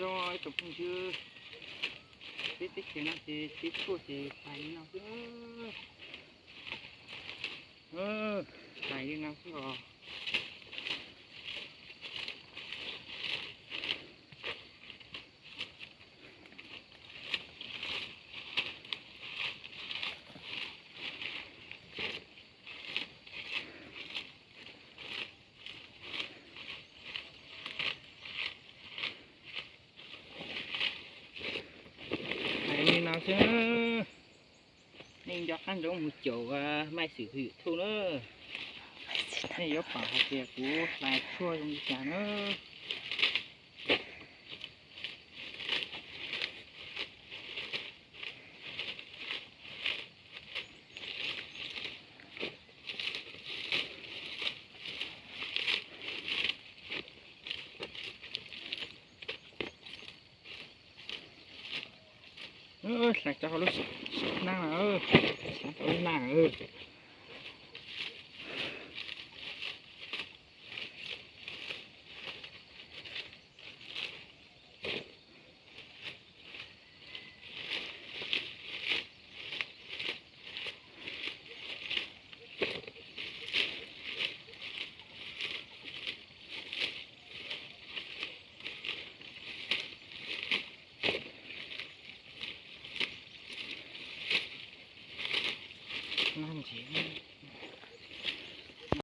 Ib tsoom phooj ywg, peb teb chaws no ces teb tuaj ces hlais li no xwb. Hlais li no xwb os. Hlais li no xwb. Nej nco qab ntsoov mus caum Maiv Xwm tus YouTube na. Nej yuav pom hais tias kuv hlais tshuaj zoo li cas na. Hlais rau hauv lub siab nag na, siab tau lub nag. Nag ntsev.